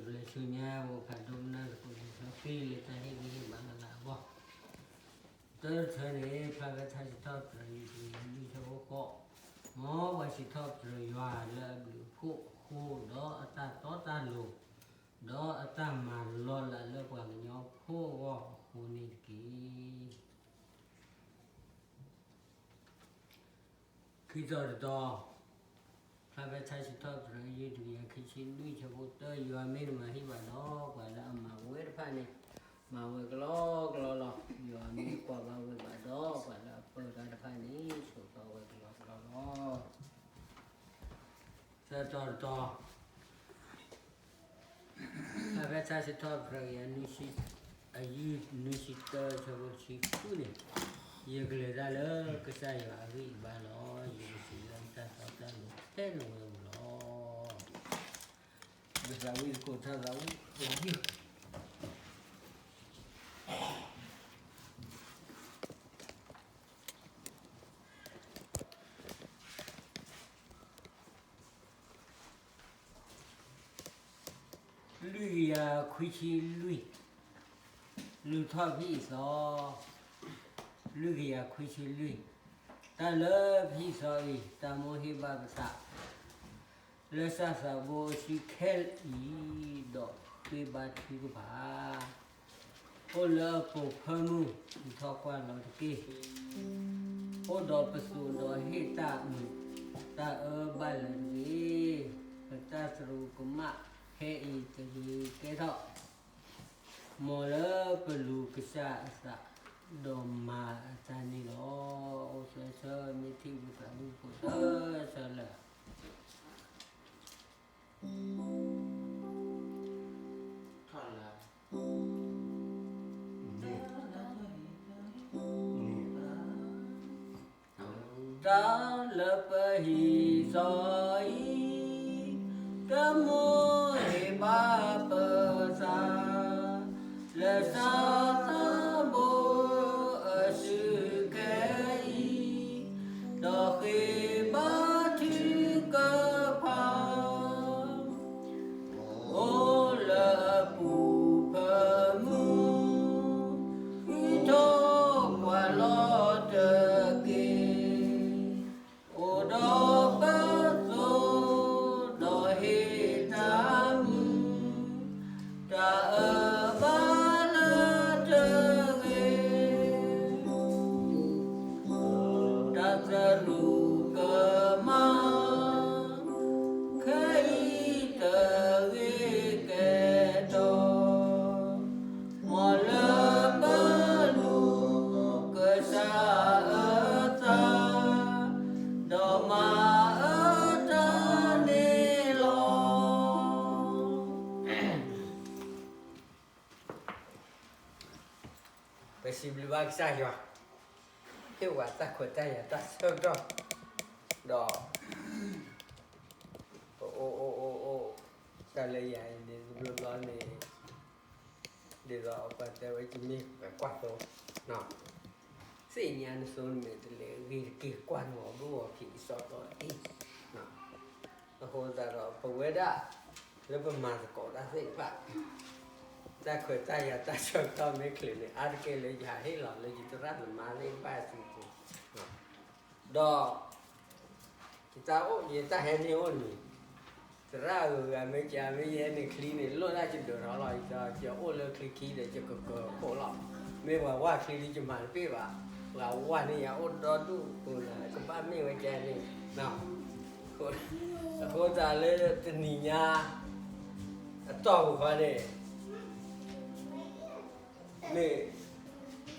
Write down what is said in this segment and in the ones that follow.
ပလဲၤဆူညါ မိၢ်ဖးဒိၣ်နၢ်သကိးလံာ်စီဆှံလၢတၢ်ဟ့ၣ်ဂံၢ်ဟ့ၣ်ဘါလၢအဂီၢ်, တၢတထၢန့ၣ် ဖျါဖဲထါစံးထီၣ်ပတြၢၤ ယုၢ်တကယၤလွံၢ်ဆၢဖိဃိး, မ်ပှၤစံးထီၣ်ပတြၢၤယွၤလၢအဘျုးအဖှိၣ်အဃိ, ဒီးအတၢ်တီတၢ်လိၤ, ဒီးအတၢ်မၤလီၤလးလၢပှၤကညီဖိအဂီၢ်အဃိန့ၣ်တက့ၢ်. ခံတီၤတတီၤ, ဖျါဖဲထါစံးထီၣ်ပတြၢၤ ယုၢ်တကယၤခံဆံလွံၢ်ဆၢဖိတၢ, ယွၤမ့ၢ်တမၤဟ့ၣ်ဘၣ်ဒီး ပှၤလၢအမၤဝဲတဖၣ်န့ၣ် မၤဝဲကလီကလီလီၤ. ယွၤမ့ၢ်ကွၢ်ဘၣ်ဝဲဘၣ်ဒီး ပှၤလၢအပၢတၢ်တဖၣ်န့ၣ် ဆိးသီဝဲကလီကလီလီၤ. သၢတီၤတတီၤ, ဖဲထါစံးထီၣ်ပတြၢၤ ယၤနွံဆံတၢဆၢဖိတဆံဃုန့ၣ်, ယကလဲၤတၢ်လၢကစၢ်ယွၤအဂံၢ်အဘါလီၤ. ယကစံးလၢတၢ်တီတၢ်လိၤထဲနဝဲပူၤလီၤ. ကစၢ်ဝံသကိးထါသးဝံၣ် လွံၢ်ကယၤခွံဆံလွံၢ်, လူၤထီၣ်ဖံးအံၤသီ, လွံၢ်ကယၤခွံဆံလွံၢ်, တၢ်လၢဖံးအံၤသီအံၤ တၢ်မိၣ်ဟ့ၣ်ဘၣ်ပသး လၢကစၢ်သးဘိအစုခဲလၢာ်အံၤ, ဒီးဃ့ဘါထုကဖၣ် အိၣ်လၢအပိာ်ဖၢမုၢ် ထီၣ်ကွၢ်လီၤတက့ၢ်. အိၣ်ဒီးပစိာ်ဒီးဟ့ၣ်တၢ်မုာ်တၢ်အၢဘၣ်လၢၤတဂ့ၤ. ပတၢ်သရူးကမၣ်ခဲအံၤတဂ့ၤကဲထီၣ်, မ်လၢပလူၤကစၢ်အသး ဒီးမၤအတၢ်န့ၣ်လီၤ. အိၣ်ဆၢဆၢမ့ၢ်ထံၣ်ဝံသးဝံၣ်ဖိသၢဆၢလၢာ် တၢ်လၢပဟံးစီအံၤ, တၢ်မိၣ်ဟ့ၣ်ဘၣ်ပသး လၢကစၢ်သးဘိအစုခဲအံၤ, ဒီးဃ့ဘါထုကဖၣ် အိၣ်လၢအပူၤဖၢမုၢ်, ဃုထီၣ်ပှၤလီၤတက့ၢ်. အိၣ်ဒီးပစိာ်ဒီးဟ့ၣ်တၢ်မုာ်, တၢ်အၢဘၣ်လၢၤတဂ့ၤ. တၢ်သရူးကမၣ် ခဲအံၤတဂ့ၤကဲထီၣ်, မ်လၢပလူၤကစၢ်အသး ဒီးမၤအတၢ်န့ၣ်လီၤ. ပစံးဘျုးဘၣ်ကစၢ်ယွၤ ဟ့ၣ်ဝဲတၢ်ခွဲးတၢ်ယာ်တၢ်ဆၢကတီၢ်, ဒီး ပအိၣ်အိၣ်အိၣ်အိၣ် တၢ်လၢယၤအံၤန့ၣ် တဘျီဘျီန့ၣ် ဒ်သိးပှၤတဲဝဲ ယမ့ၢ်ပှၤကွၢ်သိ သ့ၣ်ညါနစိနမဲာ်တလဲၤဂ့ၤတက့ၢ် ကွၢ်နုာ်အီၤဒိၣ်အီၤခံးကစီဒီအံၤ, အဃိသတးဒီး ပဝဲဒၣ်လၢပမၤသကိးတၢ်သ့ၣ်တဖၣ် တၢ်ခွဲးတၢ်ယာ်တၢ်ဆၢကတီၢ်မ့ၢ်ချုးန့ၣ် အါတက့ၢ်လၢယဟးဟ့ၣ်လီၤလၢယသရၣ်သမါသ့ၣ်တဖၣ်အစုပူၤ, ဒီး ယတၢ်အိၣ်ယတၢ်ဟဲန့ၢ်အိၣ်န့ၣ်, သရၣ်ဂုၤဂၤမ့ၢ်ကမ့ၢ်ယဲန့ၣ်ချံန့ၣ် လိၣ်ဒၣ်ယဒၢးထီၣ်လီၤ, ယအိၣ်လၢချံခံဒီးယကကၢၤခိၣ်လီၤ, မ့ၢ်ပှၤဝၢ်ချံဒီးယမၤတပ့ၢ်ဘၣ်, ပှၤဝၢ်န့ၢ်ယၤအိၣ်ဒီဒူၣ်ပူၤလၢကဘၣ်မ့ၢ်ဝဲကဲန့ၣ်, အဃိသတးလၢတနံၤညါ အတီၢ်ပူၤဃီန့ၣ် မ့ၢ်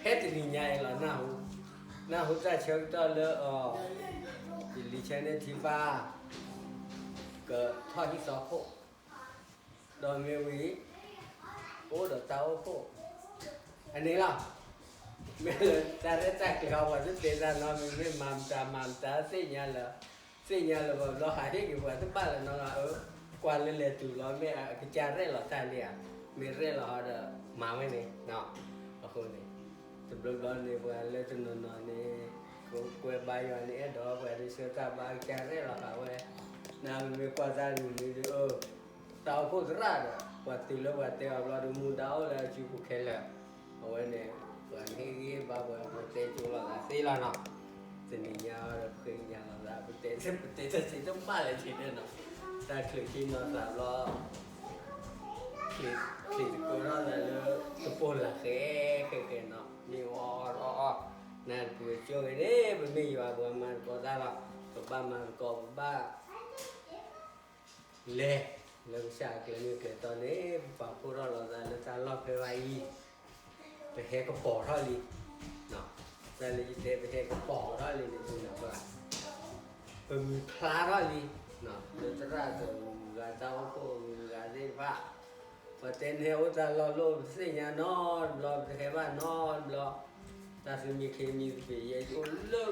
ဖဲတနံၤညါအံၤလီၤ နၢ်ဟူ, နၢ်ဟူတၢ်ဆၢကတီၢ်လၢအီၤ, ယလံၤဆၢန့ၢ်ထံပၢ် ကထီၣ်ဟံၣ်သီခိၣ်, ဒီးမ့ၢ်ဝံၤ အိၣ်ဒီးတၢ်အိၣ်ဖှိၣ် အန့ၣ်လီၤ. မ့ၢ်လၢတၢ်ရဲၣ်တၢ်ကျဲၤအီၤ ပှၤတတဲတၢ်နီတမံၤ မ့ၢ်မၤမတၤမၤမတၤသ့ၣ်ညါလၢ သ့ၣ်ညါလၢပှၤဘျီဟးဟ့ၣ်က့ၤပှၤတဘၣ်လၢၤနီတဂၤဧၢ, ကွၢ်လၢလဲၤတုၤလီၤ မ့ၢ်အကစၢ်ရဲၣ်လီၤတၢ်လံဧါ, မ့ၢ်ရဲၣ်လီၤဟီဒီး မၤဝဲန့ၣ်, အဃိန့ၣ် တဘျီဘျီန့ၣ် ပှၤလၢတနီၤနီၤန့ၣ် ကကွဲးဘါယွၤန့ၣ် အဲၣ်ဒိးပှၤဒ်ဆၢတၢ်ဘါကစၢ်ရဲၣ်လီၤဃာ်ဝဲ, နမ့ၢ်ကွၢ်တၢ်န့ၣ်ဒီး အၢ တၢ်အိၣ်ဖှိၣ်သရၣ်ဒီး ပှၤတုၤလၢပှၤတဲအီၤဘျီဒီး မူဒါအိၣ်လၢအစုပူၤခဲလၢာ်, အဝဲန့ၣ် ပှၤမ့ၢ်ဂ့ၤဘၣ်ပှၤ ပတဲကၠိလိာ်သးသ့လီၤနီၤ, တနံၤညါဒီး ပဃ့ကညးလိာ်သး ပတဲ ပတဲတၢ်စံးတဘၣ်လၢၤက့ၤန့ၣ်နီၤ, တၢ်ချုးဆ့နီၤသးဘျီ ချံးတကၢထီၣ်သးလၢ တပိၢ်လၢ်ဃဲ ဃဲဃဲနီၤ, မ့ၢ်အီၣ်အီၣ်အီၣ်အီၣ်, နၢ်တပူၤကၠိဂ့ၤန့ၣ် ပမ့ၢ်ယွၤပှၤမၤသကိးတၢ်လီၤ, ပဘၣ်မၤသကိး ပဘၣ် လဲၤ လၢကစၢ်အကျဲမ့ၢ်ကျဲတီန့ၣ် ပပာ်ဖှိၣ်ထီၣ်လိာ်သးလၢတၢ်လီၢ်ဖဲဘၣ်အံၤ, ပဟဲကပီၤထီၣ်လံ, တၢ်လၢယတဲပဟဲကပီၤထီၣ်လံန့ၣ် ပမုၢ်ဖျါထီၣ်လံ, လၢသရၣ်တဂၤ တၢ်အိၣ်ဖှိၣ်ဂၤသ့ၣ်တဖၣ်, ပတဲနဟဲအိၣ်တၢ်လီၢ်လိၣ် ပသ့ၣ်ညါနီတဘျီ ပတဟဲဘၣ်နီတဘျီ, တၢ်သမံခ့မံသပ့ၤ ယဲယအိၣ်လၢ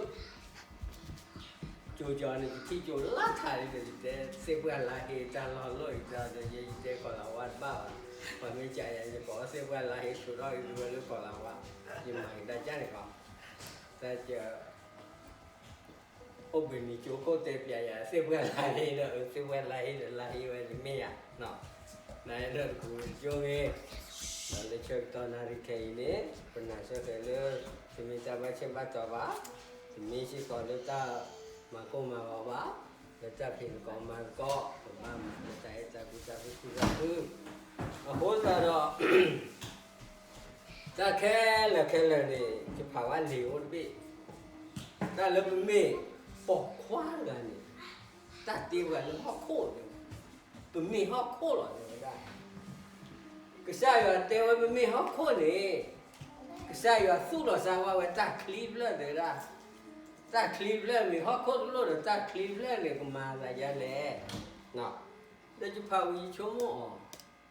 ကၠိကၠီန့ၣ် ယထံၣ်ကၠိလၢထးလံဒီး ယတဲသ့ၣ်ပှၢ်လါဟ့ တၢ်လီၢ်လိၣ်အံၤတၢ်ဒီး ယဲယတဲကီၤလၤဝါတဘၣ်ဘၣ်, ပှၤမ့ၢ်ကးယၤ ယကိးသ့ၣ်ပှၢ်လါဟ့ ဆိးထီၣ်က့ၤဝဲလၢကီၤလၤဝါ, ယမၤကဒါကၢ်န့ၣ်ကီး, တၢ်က အိၣ်ဘှံးနံၤကၠိခိၣ်တဲပၠးယၤ သ့ၣ်ပှၢ်လါဟ့ဒီး သ့ၣ်ပှၢ်လါဟ့ဒီး လါဟ့ဝဲတမ့ၢ်ယၤ, နအဲၣ်ဒိးတပူၤကၠိဂ့ၤ, ဒီးလၢဆၢကတီၢ်နၣ်ရံၣ်ခဲအံၤန့ၣ် ပနာ်စၢၤဃဲၤလၢ တမ့ၢ်တၢ်ဘၣ်ဆ့ၣ်ဘၣ်တီၤဘၣ်, တမ့ၢ်စ့ၢ်ကီးလၢတၢ်မၤကိၢ်မၤဂီၤဘၣ်, လၢတၢ်ဖံးသကိးမၤသကိး ပဘၣ်မၤလၢတၢ်အဲၣ်တၢ်ကွံတၢ်သူၣ်ခုသးခု, အဃိသတးဒီး တၢ်ခဲလၢာ်ခဲလၢာ်န့ၣ် ယဖးဝဲလံာ်အိၣ်တဘ့ၣ်, တၢ်လၢပမ့ၢ်ပိာ်ခွါတဂၤန့ၣ် တၢ်တ့ပှၤလၢဟီၣ်ခိၣ်န့ၣ်, ပမ့ၢ်ဟီၣ်ခိၣ်လီၤတဲဝဲဒၣ်, ကစၢ်ယွၤတဲဝဲပမ့ၢ်ဟီၣ်ခိၣ်န့ၣ်, ကစၢ်ယွၤသူၣ်လီၤစၢ်ဝါဝဲတၢ်ချံတဖျၢၣ်တဲဝဲဒၣ်, တၢ်ချံတဖျၢၣ်မ့ၢ်ဟီၣ်ခိၣ်တလိၣ်ဒီး တၢ်ချံတဖျၢၣ်န့ၣ် ကမၤသးဒ်လဲၣ်, ဒီးယဖးဝံၤယဆိကမိၣ်အီၤ,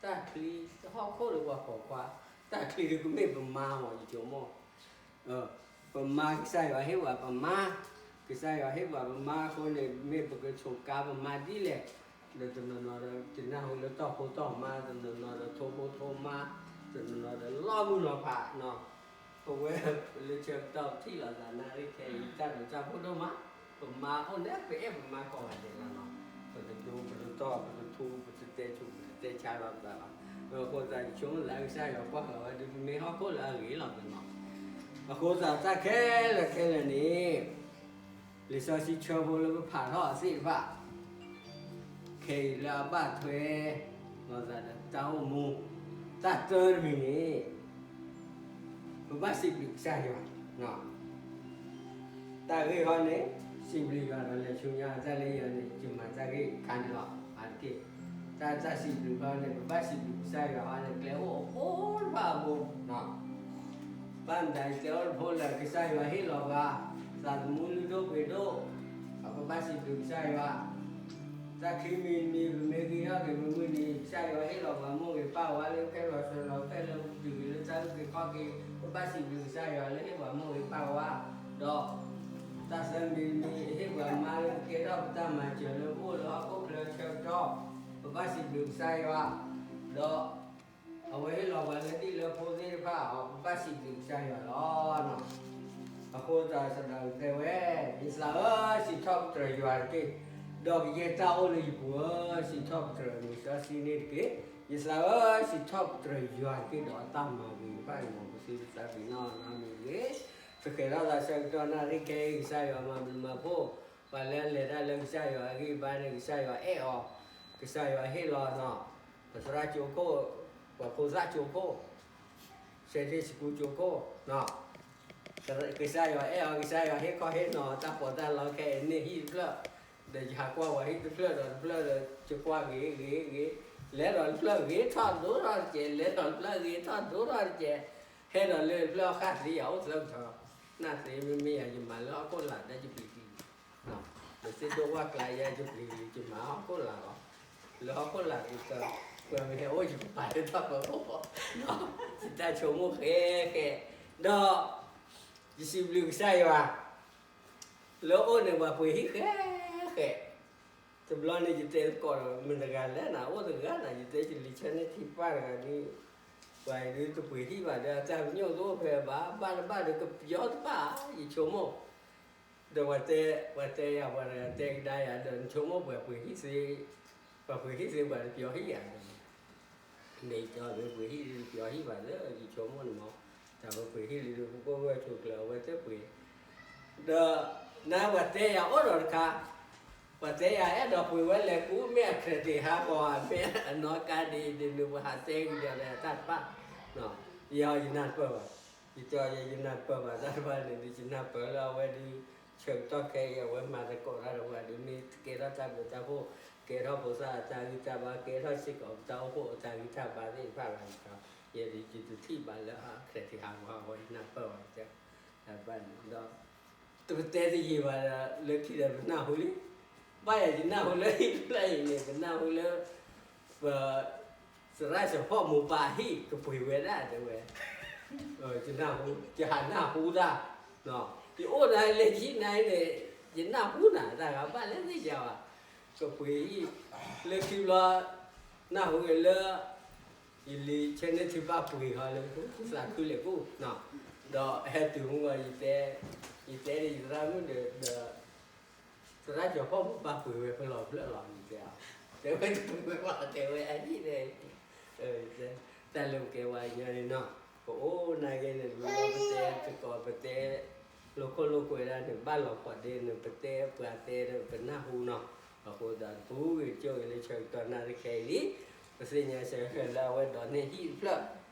တၢ်ချံ, ဟီၣ်ခိၣ်ဒီးပှၤပိာ်ခွါ, တၢ်ချံဒီးကမ့ၢ်ပမါမး ယဆိကမိၣ် ပမါကစၢ်ယွၤဟ့ၣ်ပှၤပမါ, ကစၢ်ယွၤဟ့ၣ်ပှၤပမါအဃိန့ၣ် မ့ၢ်ပကဆိးကါပမါဒ်လဲၣ်, ဒီးတနီၤနီၤဒီး တနၢ်ဟူလၢတီၢ်ဖိတီၢ်မါ, တနီၤနီၤဒီးထိဖိထိမါ, တနီၤနီၤဒီးလီၢ်မုၢ်လီၤဖး, ပဝဲလၢဆၢကတီၢ်ထံၣ်လိာ်သးနၣ်ရံၣ်ခဲအံၤ တၢ်ဒိးတၢ်ဖိဒိၣ်မး, ပမါအိၣ်န့ၣ် ပအဲၣ်ပမါကိးဂၤဒဲးလီၤနီၤ, ပတဒိ ပတတီၢ် ပတထူ ပတတဲဆူး ပတတဲဆါလိာ်သးဘၣ်, အဃိသတးယဆိကမိၣ်သးကစၢ်ယွၤကွၢ်ဃီၤဝဲဒုး ပမ့ၢ်ဟီၣ်ခိၣ်လၢအဂ့ၤလီၤနီၤ, အဃိသတးတၢ်ခဲလၢာ်ခဲလၢာ်န့ၣ် လံာ်စီဆှံဆၢဖိလၢပဖးထီၣ်အသ့ၣ်တဖၣ် ခဲအံၤလၢအဘၣ်ထွဲလိာ်သးဒီးတၢ်အိၣ်မူ, တၢ်တၢတမံၤန့ၣ် ပဘၣ်စံးဘျုးကစၢ်ယွၤ, တၢ်ဂ့ၢ်ဟီန့ၣ် စံးဘျုးယွၤဒီးလဲၤဆူညါ တၢ်လၢယၤန့ၣ် ယမၤတၢ်ဂ့ၢ်ခါန့ၣ်လီၤ. အါတက့ၢ် တၢ် တၢ်စံးဘျုးခီန့ၣ် ပဘၣ်စံးဘျုးကစၢ်ယွၤဟီန့ၣ် ကျဲအိၣ်အဖိတဖၣ်အဘိ ဘၣ်မတၤ ကျဲအိၣ်တဖိလၢာ် ကစၢ်ယွၤဟ့ၣ်လီၤပှၤ သးသမူလုၢ်ဒိၣ်ပှ့ၤဒိၣ်, ပဘၣ်စံးဘျုးကစၢ်ယွၤ, တၢ်ချံမံၤတမံၤ ပမ့ၢ်ဂံၢ်ထီၣ်က့ၤမုၢ်မုၢ်နံၤ ကစၢ်ယွၤဟ့ၣ်လီၤပှၤမိၢ်ဂ့ၤပၢ်ဝါလၢဖဲလီၤစၢၤလီၤဖဲလၢပတုၤက့ၤလၢတၢ်အုၣ်က့ၤခီၣ်က့ၤ ပဘၣ်စံးဘျုးကစၢ်ယွၤလၢဟ့ၣ်ပှၤမိၢ်ဂ့ၤပၢ်ဝါ, ဒီး တၢ်သၢမံၤတမံၤ ဟ့ၣ်ပှၤမါလၢကကဲထီၣ်ပတၢ်မၤစၢၤလၢပအိၣ်လၢဟီၣ်ခိၣ်ချၢဆၢကတီၢ်, ပဘၣ်စံးဘျုးကစၢ်ယွၤ, ဒီး အဝဲဟ့ၣ်လီၤပှၤလၢဒ်လၢဖိသ့ၣ်တဖၣ်အီၤ ပဘၣ်စံးဘျုးကစၢ်ယွၤလီၤ. အဃိသတးဒီးတဲဝဲ, ယသးဧၢ, စံးထီၣ်ပတြၢၤယွၤတက့ၢ်, ဒီးကယဲၢ်တၢ်အိၣ်လၢယပူၤဧၢ, စံးထီၣ်ပတြၢၤမုၢ်စီဆှံန့ၣ်တက့ၢ်. ယသးဧၢ, စံးထီၣ်ပတြၢၤယွၤတက့ၢ်, ဒီးအတၢ်မၤဂ့ၤတဖၣ်န့ၣ် မ်ပသုတသးပ့ၤနီၣ်နီတမံၤတဂ့ၤ. ပဃဲၤထီၣ်သးဆၢကတီၢ်နၣ်ရံၣ်ခဲအံၤ ကစၢ်ယွၤမၤဘျုးမၤဖှိၣ် ပှၤလၢအလဲၤတၢ်လၢကစၢ်ယွၤအဂံၢ်အဘါန့ၣ် ကစၢ်ယွၤအဲၣ်အီၤ, ကစၢ်ယွၤဟ့ၣ်လီၤနီၤ, ပသရၣ်ကၠိခိၣ်, ပှၤဖိသၣ်ကၠိခိၣ်, Sunday schoolကၠိခိၣ်, ကစၢ်ယွၤအဲၣ်အီၤ, ကစၢ်ယွၤဟ့ၣ်ခီဟ့ၣ်နီၤ တၢ်ဖှီၣ်တၢ်လီခဲအံၤန့ၣ်ဟံၣ်တဖျၢၣ်, ဒီးယဟးကွၢ်ဝဲဟံၣ်တဖျၢၣ်ဒီးတဖျၢၣ်ဒီး ယကွၢ်ဂ့ၤဂ့ၤဂ့ၤ, လဲၤဒီးတဖျၢၣ်ဂ့ၤထီၣ်ဒိထီၣ်တကဲး, လဲၤဒီးတဖျၢၣ်ဂ့ၤထီၣ်ဒိထီၣ်တကဲး, ဟဲဒီးလၢတဖျၢၣ်အီၣ်ဃၣ်သ့ ယအိၣ်သၢကထီ, နၢ်သ့မ့မ့ၢ်ယၤ ယမၤလၢဟီၣ်ခိၣ်လာ်ဒီးယပျံၤကလံၤ လၢသ့ၣ်ဒိၣ်ဝၣ်ကျါယဲ ယပျံၤကလံၤ ယမၤဟီၣ်ခိၣ်လာ်လီၤ. လၢဟီၣ်ခိၣ်လာ်ဒ်သိး ပှၤမ့ၢ်ဟဲအိၣ်ယကပာ်လၢတၢ်ဖီခိၣ်, ယတၢ်ဆိကမိၣ်ဃဲဃဲ, ဒီး ယစံးဘျုးကစၢ်ယွၤ လၢအအိၣ်န့ၣ် ပှၤပှ့ၤဟံၣ်ဃဲဃဲ, တဘျီန့ၣ် ယတဲသကိးဒီး မတၤတဂၤလဲၣ်နၤ အိၣ်တဂၤနၤ ယတဲ ယလံၤဆၢန့ၢ်ထံပၢ်တဂၤဒီး ပှၤအံၤဒုးတပှ့ၤဟံၣ်ဘၣ်ဒီး အတၢ်ပညိၣ်တအိၣ်ဖဲဘၣ်, ဘၣ်တဘၣ်ဒီးကပျီတဘၣ် ယဆိကမိၣ်, ဒီးပှၤတဲ, ပှၤတဲယၤ ပှၤတဂၤတဲကဒါယၤဒီး နဆိကမိၣ်ပှၤပှ့ၤဟံၣ်သ့ ပှၤပှ့ၤဟံၣ်သ့ၣ်ပှၤတပျီၤဟံၣ်ဧါ, မ့ၢ်ကီမ့ၢ်ပှ့ၤဟံၣ်တပျီၤဟံၣ်ဘၣ်လၢယဆိကမိၣ်န့ၣ်မး, တၢ်ပှ့ၤဟံၣ်လံဒီး ပကိၣ်ဂၢၢ်ဆိးကျၢၤအဝဲသ့ၣ်ပှ့ၤ, ဒီးနၤပှၤတဲယၤအိၣ်ဒီးတခါ, ပှၤတဲယၤအဲၣ်ဒိးပှ့ၤဝဲလဲၤကူမ့ၢ်အချဲးတ့ၢ်ဟးဂီၤဧါ မ့ၢ်အနီၢ်ကါဒ်အံၤဒ်န့ၣ် ပှၤဟးတဲကဒီးတၢ်တဖၣ်, ယၤယနၢ်တပၢၢ်ဘၣ်, ယတဲယနၢ်တပၢၢ်ဘၣ်တၢ်တဖၣ်န့ၣ်ဒီး ယနၢ်ပၢၢ်လၢအဝဲဒုး ဆၢကတီၢ်ခဲအံၤ အဝဲမၤသကိးတၢ်ဒီးပှၤဒုး မ့ၢ်ကဲထီၣ်တၢ်ဘျုးတၢ်ဖှိၣ် ကဲထီၣ်ဖိသၣ်အတၢ်ဂံၢ်တၢ်ဘါ ကဲထီၣ်စ့ၢ်ကီးပတၢ်အိၣ်ဖှိၣ်အတၢ်ဂံၢ်တၢ်ဘါသ့ၣ်တဖၣ်လီၤ. ယဲဒၣ်ယတထံၣ်ဘၣ်လၢအချဲးတ့ၢ်ဟးဂီၤအဂီၢ် ယနၢ်ပၢၢ်ဘၣ် ယတဲ, တၢ်တဖၣ်န့ၣ်ဒီး တပတဲတယံာ်ဘၣ်ဒီး လၢခံဒီးပနၢ်ဟူလံ, ဘၣ်ယၤယနၢ်ဟူလၢဟံၣ်တဖျၢၣ်အံၤန့ၣ် ပနၢ်ဟူလၢ ပ သရၣ်စီၤဖီၣ်မိၢ်ပၢ်ဟံၣ်ကပှ့ၤဝဲဒၣ်တဲဝဲ, ယနၢ်ဟူ ယဟးနၢ်ဟူတၢ်, ယအိၣ်ဒၣ်လၢဟံၣ်နၤအံၤန့ၣ် ယနၢ်ဟူနၤတၢ်ဂၤဘၣ်လၢသ့ၣ်ညါဘၣ်, ကပှ့ၤဟံၣ် လၢခံဘျီ နၢ်ဟူက့ၤလၢ ယလံၤဆဲန့ၣ်ထံဘၣ်ပှ့ၤဃီလၢ သးခုလဲၤကူၣ်, ဒီးဟဲတုၤမုၢ်ဂီၤ ယတဲ, ယတဲဒီးယသရၣ်မုၣ်ဒီး ဒီး သရၣ်စီၤဖီၣ်မိၢ်ပၢ်ပှ့ၤဝဲဖဲလီၤဖျၢၣ်လီၤ ယတဲအီၤ, တဲဝဲတပှ့ၤဝဲဘၣ် တဲဝဲအဟံၣ်န့ၣ်, တၢ်လၢပကဲဝဲညီန့ၣ်နီၤ, ပအိၣ်နာ်က့န့ၣ် တမ့ၢ်လၢပတဲသကိး ပတဲလိာ်ခိၣ်လိာ်ကွဲဒၣ်န့ၣ် ဘၣ်လီၤပှၤဒ့န့ၣ် ပတဲပှၤတဲဒီးပနၢ်ဟူနီၤ, အဃိသတး ပူၤဂ့ၤကၠိဂ့ၤလၢဆၢကတီၢ်နၣ်ရံၣ်ခဲအံၤလံ, ပသ့ၣ်ညါဆၢဃဲၤလၢအဝဲဒိးန့ၢ်ဟံၣ်တဖျၢၣ်,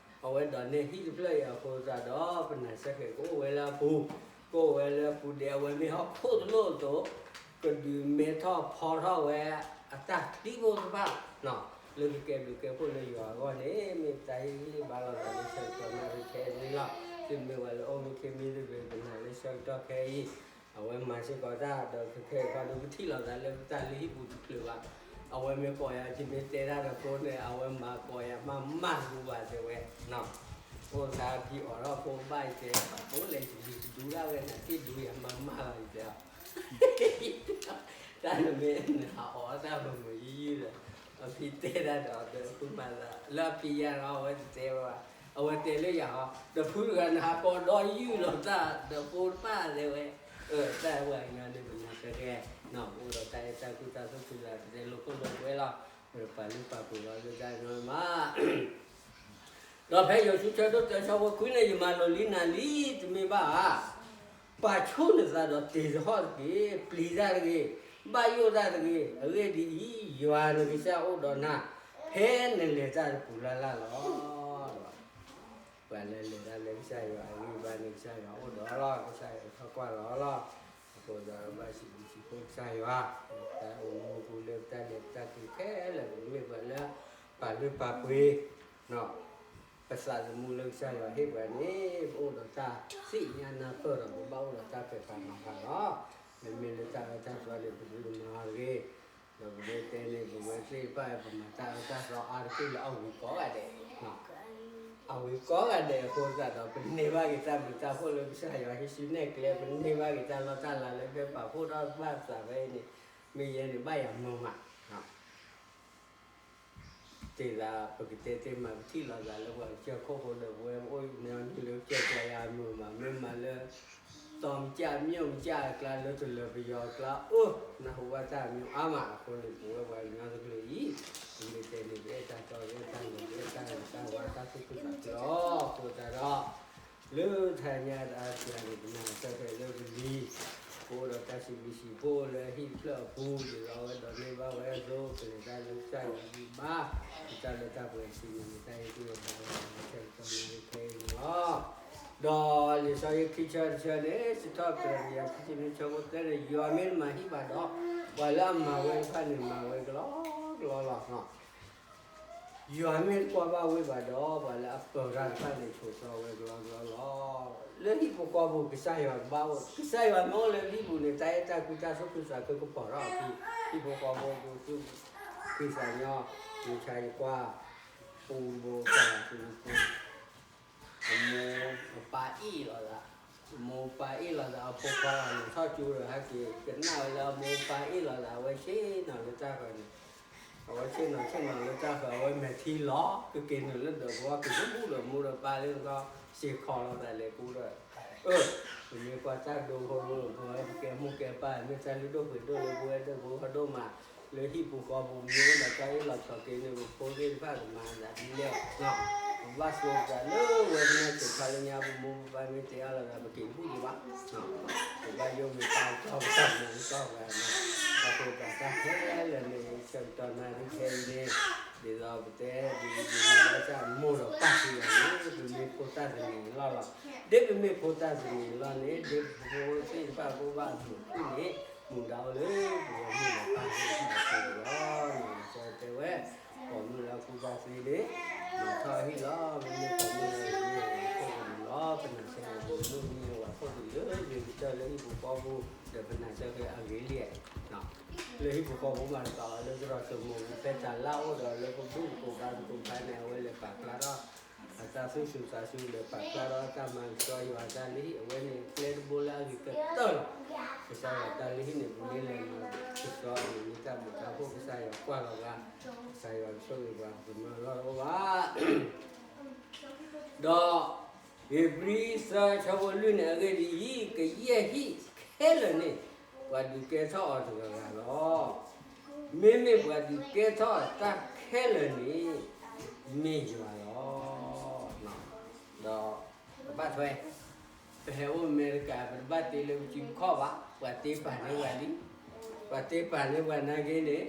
အဝဲဒိးန့ၢ်ဟံၣ်တဖျၢၣ်အံၤအဃိသတးဒီး ပနၢ်ဆၢဃဲၤကအိၣ်ဝဲလၢအပူၤ, ကအိၣ်ဝဲလၢအပူၤဒဲး အဝဲမ့ၢ်ဟီၣ်ခိၣ်တလိၣ်အသိး ကဒုးမဲထီၣ်ဖီထီၣ်ဝဲအတၢ်ချံဖိတဖၣ် လၢကကဲဘျုးကဲဖှိၣ်လၢယွၤအဂီၢ်န့ၣ် မ့ၢ်ပတၢ်ဟ့ၣ်ဂံၢ်ဟ့ၣ်ဘါလိာ်သးလၢဆၢကတီၢ်နၣ်ရံၣ်ခဲအံၤန့ၣ်လီၤ. သုမ့ၢ်ဝဲလၢအိၣ်မူခ့မံသဘျ့ ပနၢ်လၢဆၢကတီၢ်ခဲအံၤ အဝဲမၤစ့ၢ်ကီးတၢ်ဒီးခဲခဲအံၤခီဒီး ပထံၣ်လိာ်သးလၢပတၢ်လုၢ်ဟံၣ်ပူၤတချုးဘၣ်. အဝဲမ့ၢ်ကိးယၤ ယမ့ၢ်တဲတၢ်ဒီးဖိန့ၣ် အဝဲမၤကိးယၤမးမးတဘူဘၣ်တဲဝဲ အိၣ်သးဖံးအီၣ်ထီၣ်ဖိဘၣ်ယတဲ ဖိလဲၤယဒုးတဒုဒၣ်ဝဲန့ၣ် က့ၢ်ဒုးယၤမးမးလီၤယတဲအီၤ တၢ်တမ့ၢ်နဟးအီၣ်တၢ်မုာ်မုာ်ယုၢ်ယုၢ်ဒီး အဖံတဲတၢ်ဒီးအီၤဒီး အဖုမၤသး လၢအဖံယါဒီးအဝဲတတဲဝဲဘၣ်. အဝဲတဲလၢယၤဟီ ဒီးဖုတဂၤန့ၣ် ဟးကိးဒီးယုၢ်လီၤတၢ်ဒီးဖိတဖၣ်တဲဝဲ တၢ်ဝဲအံၤန့ၣ် ပနၢ်ဆၢက့ၤ အိၣ်ဒီးတၢ်အဲၣ်တၢ်ကွံတၢ်သူၣ်ဖှံသးတတဲလိာ်ခိၣ်လိာ်ကွဲလီၤ. ပပာ်လုၢ်ပာ်ပှ့ၤလီၤလၢတၢ်ညီမး ဒီးဖဲယိၤၡူဆၢဒိၣ်တၢဆၢဖိခွံန့ၣ် ယမၤလိာ်လံနၤလံတမ့ၢ်ဘၣ်ဧါ. ပာ်ဆိၣ်နသးဒီးတ့ၢ်တဟီၣ်တဂ့ၤ, ပျံၤတၢ်တဂ့ၤ, ဘၣ်ယိၣ်တၢ်တဂ့ၤ, အဂ့ၢ်ဒ်အံၤ, ယွၤနကစၢ်အိၣ်ဒီးနၤ, ဖဲနလဲၤတၢ်တပူၤလၢ်လၢ်လီၤ. ပှၤလၢလဲၤတၢ်လၢကစၢ်ယွၤအဂံၢ်ဘါန့ၣ် ကစၢ်ယွၤအိၣ်ဒီးလီၤ, ကစၢ်ယွၤထီၣ်ကွၢ်လီၤလီၤ. အဃိဒီးဘၣ်စံးဘျုးစံးဖှိၣ်ကစၢ်ယွၤ, တၢ်အိၣ်မူပူၤလၢပတၢ်လဲၤပတၢ်တုၤခဲလၢာ် ပမ့ၢ်ပှၤလၢ ပာ်လုၢ်ပာ်ပှ့ၤ ပသးသမူလၢကစၢ်ယွၤဟ့ၣ်ပှၤန့ၣ် ပအိၣ်ဒီးတၢ်သ့ၣ်ညါနၢ်ပၢၢ်ဒီး ပဘၣ်အိၣ်ဒီးတၢ်ပဲာ်ထံနီၤဖးလီၤ. မ့မ့ၢ်လၢတၢ်အၢတၢ်သီန့ၣ် ပဒုးမၤအီၤတဂ့ၤ, ဒီးပမ့ၢ်တဲန့ၣ် ပဝဲသ့ၣ်တဖၣ် ပမၤတၢ်အၢတၢ်သီအါတက့ၢ်လၢအဝံၤကိးဂၤဒဲး, အဝံၤကိးဂၤဒဲးအဃိသတးဒီး ပန့ၢ်ဘၣ်က့ၤတၢ်ဘျုးတၢ်ဖှိၣ်လၢကစၢ်ယွၤဟ့ၣ်ဆူၣ်နဲၣ်ကျဲ, ပန့ၢ်ဘၣ်က့ၤတၢ်လီတၢ်လၤလၢဖဲပာ်ဖှိၣ်ထီၣ်ဘၣ်သးဖဲအံၤန့ၣ်, မ့ၢ်ယဲန့ၣ်ဘၣ်ယၤမုာ်မး တ့ၢ်သး ပကတဲတ့ၢ်မး ပထံၣ်လိာ်သးလၢပှၤကစၢၢ်ခိၣ်ဖိဒီး ပဝဲပအိၣ်မ့ၢ်အီၤနုာ်လၢကစၢၢ်ကျါယၤမုာ်မး မ့ၢ်မးလၢ တီမုၢ်ကၠၣ်မုၢ်ကၠၣ်အကျါ လၢတလၢၤပယီၤအကျါ အိၣ်နၢ်ဟူဘၣ်တၢ်မံၤအါမးအဃိန့ၣ် ပဝဲပှၤကညီတကလုာ်အံၤ ပမ့ၢ်တဲန့ၣ် ပအဲၣ်တၢ်တီ ပအဲၣ်တၢ်လိၤ ပအဲၣ်တၢ်ဂ့ၤတၢ်ဝါတၢ်သူၣ်ခုသးခုလီၤ. အဃိသတးဒီး လၢတဟါညါတအါစှၤန့ၣ် ပနၢ်ပၢၢ်ဖဲလၢပလံၤ ပအိၣ်ဒီးတၢ်စံးဘျုးစံးဖှိၣ်လၢဟံၣ်တဖျၢၣ်အပူၤ ဒ်သိးအဝဲဒိးန့ၢ်ဘၣ်ဝဲအသိး ကလဲၤတၢ်လၢကစၢ်ယွၤအဂံၢ်ဘါ ပတၢ်လၢတၢ်ပှဲၤအံၤန့ၣ် တၢ်ဟ့ၣ်ကူၣ်ဟ့ၣ်ဖးလၢပှၤကစၢ်ကတီၢ်နၣ်ရံၣ်ခဲအံၤန့ၣ်လီၤ. ဒီးလံာ်စီဆှံခံဆၢတဆၢန့ၣ် စံးထီၣ်ပတြၢၤတကယၤခံဆံနွံဆၢဖိသၢန့ၣ် ယွၤမ့ၢ်တမၤဟံၣ်ဘၣ်ဒီး ပှၤလၢအမၤဝဲတဖၣ်န့ၣ် မၤဝဲကလီကလီလီၤ. ယွၤမ့ၢ်တကွၢ်ဘၣ်ဝ့ၢ်ဘၣ်ဒီး ပှၤလၢအပၢၤတၢ်တဖၣ်န့ၣ် ဆိးသီဝဲကလီကလီလီၤ. လၢဟံၣ်ဖိဃီဖိ ကစၢ်ယွၤကဘၣ်အိၣ်, ကစၢ်ယွၤမ့ၢ်အိၣ်လၢဟံၣ်ပူၤန့ၣ် တၢ်အဲၣ်တၢ်ကွံတၢ်သူၣ်ခုသးခုကပီၤထီၣ်အခံ, ဟံၣ်ဖိဃီဖိကသူၣ် ဖှံသးညီ, ယဆါယကွၢ်, ပူၤဘိတၢ်သူၣ်ပူၤ အမိၢ်အပၢ်အ့ၣ်လိာ်သး, အမိၢ်အပၢ်အ့ၣ်လိာ်သး အဖိခွါလီၤထီၣ်ကၠိဒီး ဟဲက့ၤကနၣ်ဝဲလၢအမိၢ်အပၢ်အ့ၣ်လိာ်သး အဝဲဆ့ၣ်နီၤလၢတၢ်ဃၢၤန့ၣ်, အဝဲဆ့ၣ်နီၤဆ့ၣ်နီၤလၢတၢ်ဃၢၤ အဝဲမဲာ်ထံလီၤ ကက့ၤနုာ်လၢဒၢးဘီ ကကဘူၣ်ဒီးမိၢ်ဒီးပၢ်လၢကီၢ် စ့ၢ်ခီလီၤသးလဲၤကူဒီး, အၢ ပမ့ၢ်ကွၢ်တၢ်ဒိဖိ ပဝဲပကဲမိၢ်ကဲပၢ် မ့ၢ်တၢ်လုၢ်ဒိၣ်ပှ့ၤဒိၣ်လၢပဝဲဒၢးဖိဟီၣ်ဒိၣ်မး လၢဟံၣ်ပူၤဃီပူၤမ့ၢ်အိၣ်ဒီးတၢ်အ့ၣ်လိာ်ဆိးက့န့ၣ် ပဖိသ့ၣ်တဖၣ်ကမၤသးဒ်လဲၣ်, ပဘၣ်ဆိကမိၣ်လၢဝဲဒၣ်ဆဲးဖးလၢညါ ပမိၢ်ပပၢ်မ့ၢ်တဲအီၤလီၤဒီး ပက့ၤဘူၣ်က့ၤဘၣ်, ပဘၣ်ယိၣ်မ့ၢ်ပၢ်ကတီၢ်ပတၢ်မူကတီၢ်ပှၤန့ၣ်, ဒီးပတၢ်ခဲလၢာ်န့ၣ် ဆၢကတီၢ်နၣ်ရံၣ်ခဲအံၤန့ၣ်, ဒ်သိးပတဲဒ်အံၤ ဒ်သိးမိၢ်ဒီးပၢ်သ့ၣ်ညါန့ၣ် ပမ့ၢ်ဖိသၣ်သနံၤလီၢ်လီၤ. ဒ်ပမ့ၢ်ဖိသၣ်သနံၤလီၢ်န့ၣ် ဒ်ပဖိသ့ၣ်တဖၣ်ကဘၣ်မုာ်ဃုာ်န့ၣ် မုာ်ဒၣ်အိၣ်လၢပဂီၢ်မုၢ်ဒီးပၢ်သ့ၣ်တဖၣ်အပူၤလီၤ. ကစၢ်တဲဝဲ, ပိာ်မုၣ်လၢကူၣ်ဘၣ်သ့န့ၣ်, မၤထီၣ်ဟံၣ်လီၤ. ပမ့ၢ်ပိာ်မုၣ်လၢမ့ၢ်ဝဲခိၣ်ကမုာ်လီၤ. ပနာ်စၢၤပမ့ၢ်မ့ၢ်ဝဲခိၣ်ကလုာ်လၢယကတၢၢ်လၢဟံၣ်ပူၤဃီပူၤ ဒီးပနာ်စၢၤက့ၤအဂ့ၤလံ, လၢဟံၣ်ပူၤဃီပူၤမၤတကးအီၤလၢသရိာ်စိမိၤပူၤ ဖဲတၢ်လၢအိၣ်ဒီးလၢပဘူၣ်သကိးဘါသကိးတဖၣ်န့ၣ် အဝဲလဲၤပာ်ဖျါထီၣ် အတၢ်သူၣ်စူၤသးစူၤ လဲၤပာ်ဖျါထီၣ်တၢ်မၤကဆှီယွၤတၢ်လုၢ်ဟံၣ် အဝဲန့ၣ်ကျဲတဘိလၢအဂ့ၤကတၢၢ်လီၤ. ကစၢ်ယွၤတၢ်လုၢ်ဟံၣ်န့ၣ် ပမ့ၢ်လဲၤမၤကဆှီန့ၣ် မ့ၢ်တၢ်မုာ်တၢ်ဖိ ကစၢ်ယွၤကွၢ်လီၤဂာ်, ကစၢ်ယွၤကဆိၣ်ဂ့ၤပှၤ ပမၤလီၢ်တအိၣ်ဘၣ် ဒီးဧ့ၤဘြံၤသၢဆၢဖိလွံၢ်န့ၣ် အဂ့ၢ်ဒ်အံၤ, ကယဲၢ်ဟံၣ်ခဲလၢာ်န့ၣ် ပှၤဒုးကဲထီၣ်အီၤတဂၤဂၤလီၤ. မ့မ့ၢ်ပှၤဒုးကဲထီၣ်တၢ်ခဲလၢာ်န့ၣ် မ့ၢ်ယွၤလီၤ. ဒီးကဘၣ်ထွဲ ပဟဲအိၣ်အမဲရကၤ ပတဘၣ်တ့လၢပစုပခီၣ်ဘၣ်, ပှၤတ့ပာ်န့ၢ်ပှၤလံ. ပှၤတ့ပာ်န့ၢ်ပှၤနာ်က့န့ၣ်,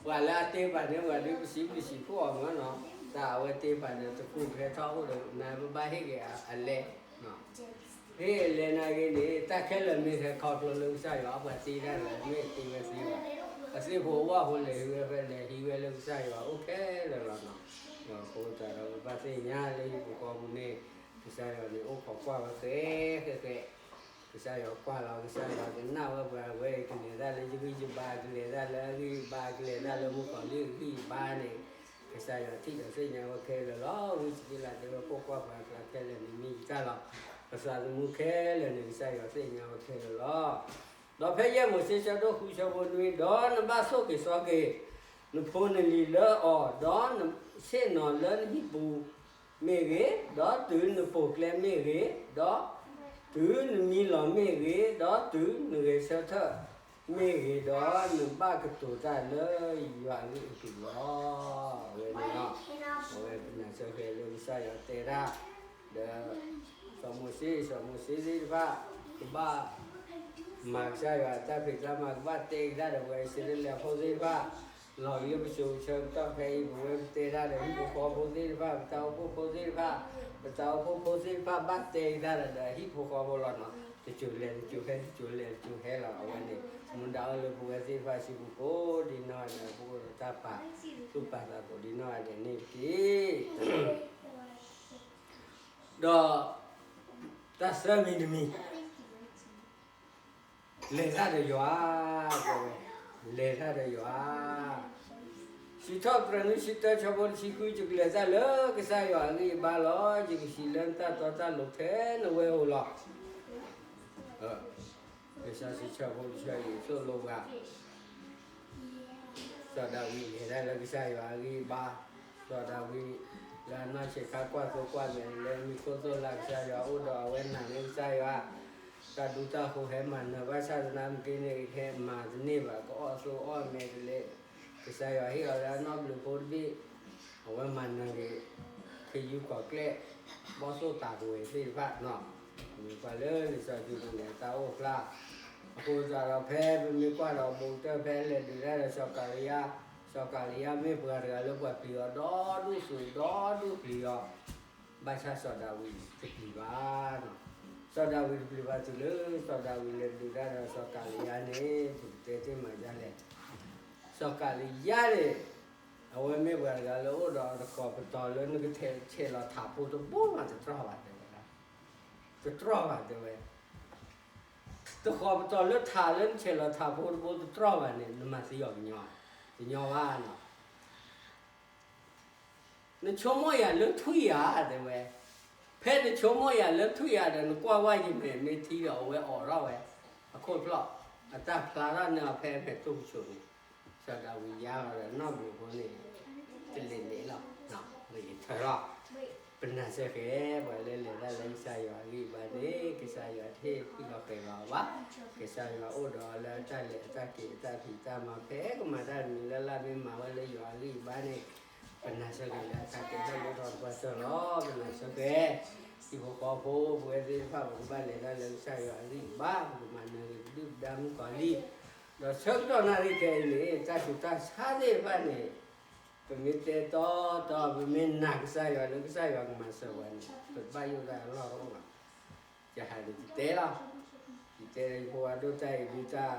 ပှၤလၢအတ့ပာ်န့ၢ်ပှၤဒီး ပစံးဘျုးစံးဖှိၣ်အီၤမ့ၢ်နီၤ, တၢ်အဝဲတ့ပာ်န့ၣ် တကူးကဟဲထီၣ်အိၣ်ဒီး နပဘၣ်ဟ့ၣ်က့ၤအလဲ, ဟ့ၣ်အလဲနာ်က့န့ၣ် တၢ်ခဲလၢာ်မ့ၢ်ထဲခီဖျိလၢကစၢ်ယွၤ ပှၤတ့တၢ်ဒီး မ့ၢ်တ့ဝဲသ့ဘၣ်. အသ့ၣ်ဖိဝၣ်ဖိလဲၤဟံးဝဲဖဲလဲၤဟံးဝဲလၢကစၢ်ယွၤအိၣ်ခဲလၢာ်လီၤနီၤ. အဃိသတးဒီး ပဘၣ်သ့ၣ်ညါလၢဟံၣ်ပူၤဃီပူၤန့ၣ် ကစၢ်ယွၤန့ၣ်အိၣ်ခိးကွၢ်ဝဲဃဲဃဲဃဲ, ကစၢ်ယွၤကွၢ်လီၤ ကစၢ်ယွၤကနၣ်ဝဲပှၤဝဲအံၤ ကလဲၤတၢ်လၢယဂံၢ်ယဘါ ကလဲၤတၢ်လၢအဂံၢ်အဘါ ကလဲၤတၢ်လၢမုၣ်ကီၤလံၢ်အဂံၢ်အဘါန့ၣ်, ကစၢ်ယွၤထံၣ်ဒီးသ့ၣ်ညါဝဲခဲလၢာ်လီၤ. ဝံသက့လးတဲဝဲ ကိးကွၢ်ပှၤကျါခဲလၢာ်န့ၣ်မ့ၢ်ယတၢ်လီၤ. ပသးသမူခဲလၢာ်န့ၣ် ကစၢ်ယွၤသ့ၣ်ညါဝဲခဲလၢာ်လီၤ. ဒီးဖဲယဲၢ်မိၤၡ့ဆၢဒိၣ်ဃုဆၢဖိနွံ, ဒီးနဘၣ်ဆိၣ်က့ၤစီၤက့ၤ နဖိနလံၤလၢအီၤ, ဒီးနဆ့ၣ်နီၤလၢနဟံၣ်ပူၤမ့ၢ်ဂ့ၤ, ဒီးတုၤနပိာ်ကျဲမ့ၢ်ဂ့ၤ, ဒီးတုၤနမံလီၤမ့ၢ်ဂ့ၤ, ဒီးတုၤနဂဲၤဆၢထၢၣ်မ့ၢ်ဂ့ၤ, ဒီးနဘၣ်ကတိၤတၢ်လၢယွၤအဂ့ၢ်အကျိၤလီၤ. အဝဲန့ၣ်လီၤ. အဝဲပနာ်စၢၤဃဲၤလၢကစၢ်ယွၤတဲတၢ် ဒီး စီၤမိၤၡ့, စီၤမိၤၡ့သ့ၣ်တဖၣ် ကဘၣ်မၤကစၢ်ယွၤအတၢ်ဖံးတၢ်မၤ ကဘၣ်တဲကဒါဒီးပှၤအံၣ်စရ့လးဖိသ့ၣ်တဖၣ်, လီၤလၢပစိၤပဆၢကတီၢ်ဖဲအံၤ ပဝဲပတဲတၢ်ဒီးဟံၣ်ဖိဃီဖိသ့ၣ်တဖၣ် ပတၢ်အိၣ်ဖှိၣ်ဖိသ့ၣ်တဖၣ်, ပတၢ်အိၣ်ဖှိၣ်ဖိသ့ၣ်တဖၣ် ဘၣ်တဲကဒါဒီးဒီးဟံၣ်ဖိဃီဖိလီၤနီၤ. တစိၤလဲၤတစိၤဟဲ တစိၤလဲၤတစိၤဟဲလီၤ. အဝဲန့ၣ် မူဒါအိၣ်လၢပဝဲသ့ၣ်တဖၣ်စုပူၤကိး ဒ်နီၢ်ဂၤဒဲး ပအိၣ်ဒီးတၢ်ပာ်သူၣ်ပာ်သးကိးဒ်နီၢ်ဂၤဒဲးန့ၣ်တက့ၢ်. ဒီးတၢ်သၢမံၤတမံၤ လဲၤတၢ်ဒီးယွၤ, တဲဝဲ, လဲၤတၢ်ဒီးယွၤ. စံးထီၣ်ပတြၢၤနွံဆံတၢ ဆၢဖိတဆံဃု, ယကလဲၤတၢ်လၢကစၢ်ယွၤအဂံၢ်အဘါလီၤ. ယကစံးလၢနတၢ်တီတၢ်လိၤထဲနဝဲၢ်ဧိၤလီၤ. လံာ်စီဆှံဆၢဖိတဆၢအံၤ သိၣ်လိပှၤ စီၤဒၤဝံးလဲၤတၢ်လၢကစၢ်ယွၤအဂံၢ်အဘါ, စီၤဒၤဝံး လၢအနီၢ်ဆံးခါကွၢ်သိကွၢ်မဲာ်လၢမံခိၣ်သိၣ်လၢ်ကစၢ်ယွၤအိၣ်ဒီးအဝဲနာ်န့ၢ်ကစၢ်ယွၤ, တၢ်ဒူတၢ်ဃိၤဟဲမၤနၢၤဘၣ်ဆၣ်သနာ်က့န့ၣ် ဟဲမၤတန့ၢ်ဘၣ် ကအီၣ်သိအီၣ်မဲာ်တလဲး, ကစၢ်ယွၤဟ့ၣ်အီၤလၢအနီၣ်ဘျုးဖိတဘ့ၣ်, အဝဲမၤနၢၤက့ၤ ခ့ယုၢ်ကီၢ်ကျဲၢ် ဘီၣ်သိၣ်တၤကဝဲၤသ့ၣ်တဖၣ်နီၤ, မ့ၢ်ကွၢ်လၢလံာ်စီဆှံပူၤန့ၣ် တၢ်အိၣ်ဖျါ, အဃိသတးဒီးဖဲပမ့ၢ်ကွၢ်ဒီးဘူးကတၢၢ်ဖဲလဲၤဒုးတၢ်ဒီး စီၤကၤလံယါ, စီၤကၤလံယါမ့ၢ်ပှၤတဂၤလၢပှၤပျံၤအီၤဒီဒူၣ်စိဒီဒူၣ်ပျံၤအီၤ, ဘၣ်ဆၣ်စီၤဒၤဝံးတပျံၤဘၣ်နီၤ, စီၤဒၤဝံးတပျံၤဘၣ်တုၤလၢစီၤဒၤဝံးလဲၤဒုးတၢ်ဒီးစီၤကၤလံယါန့ၣ် ပကတဲတ့ၢ်မၤဒ်လဲၣ်, စီၤကၤလံယါန့ၣ် အဝဲမ့ၢ်ပှၤတဂၤလၢအိၣ်ဒီးတဃီၤပတီၤလၢနကဆဲးလီၤထးဖိတဘိမးတတြီၢ်ဘၣ်တဲဝဲဒၣ်, တတြီၢ်ဘၣ်တဲဝဲ, တဃီၤပတီၤလၢထးလၢနဆဲးလီၤထးဖိတဘိတတြီၢ်ဘၣ်န့ၣ် နမၤသံအီၤကညီ, ကညီဘၣ်နီၤ နဆိကမိၣ်ယၤလၢထွံၣ်ဧါ တဲဝဲ, ဖဲနဆိကမိၣ်ယၤလၢထွံၣ်ဧါဒီး နကွၢ်ဝဲယမဲာ်မ့ၢ်ထံဒီးအဝဲအိးထီၣ်ဝဲ, အခိၣ်ဖျီၣ်, အတၢ်ဖျါထီၣ်န့ၢ်အီၤဖဲအမဲာ်တိၢ်ကဆိးန့ၣ်, စီၤဒၤဝံးယါလီၤဒီးနီၣ်ဘျုးဖိန့ၣ်, တလ့ၤန့ၣ်လီၤ, မ့ၢ်ယထၢလီၤ, မ့ၢ် ပနာ်စ့ၢ်ကီး ပှၤလၢလဲၤတၢ်လၢကစၢ်ယွၤအဂံၢ်အဘါန့ၣ် ကစၢ်ယွၤတဟ့ၣ်လီၤဃဲၤလီၤအီၤဘၣ်. ကစၢ်ယွၤအိၣ်ဒီးအီၤလၢတၢ်လဲၤအတၢ်က့ၤအတၢ်ဖံးတၢ်မၤ ဖဲကမၤတၢ်တမံၤလၢ်လၢ် မ့ၢ်မၤဝဲလၢယွၤအဂံၢ်အဘါန့ၣ် ပနာ်စ့ၢ်ကီးလၢအတၢ်ကဲထီၣ်လိၣ်ထီၣ်တပှၢ်တၢၢ်လီၤ. ပနာ်စ့ၢ်ကီး ဟံၣ်ဖိဃီဖိ ပဝဲသ့ၣ်တဖၣ် ပကဘၣ်လဲၤတၢ်လၢကစၢ်ယွၤအဂံၢ်အဘါ ပကမၤနၢၤက့ၤပဒုၣ်ပဒါမုၣ်ကီၤလံၢ်, ဒီးဆၢကတီၢ်နၣ်ရံၣ်ခဲအံၤန့ၣ် တၢ်ဆူးတၢ်ဆါသ့ၣ်တဖၣ်န့ၣ် ပမ့ၢ်တဲတီတီ ပမ့ၢ်နာ်ကစၢ်ယွၤလၢကစၢ်ယွၤကမၤစၢၤပှၤန့ၣ် ပဘၣ်ယိၣ်တၢ်အလီၢ်တအိၣ်ဘၣ်. ယဟးန့ၣ်ယတဲလီၤ, ယတဲလၢယဖိဝဲဒိၣ်တၢ်အံၤဒုးတၢ်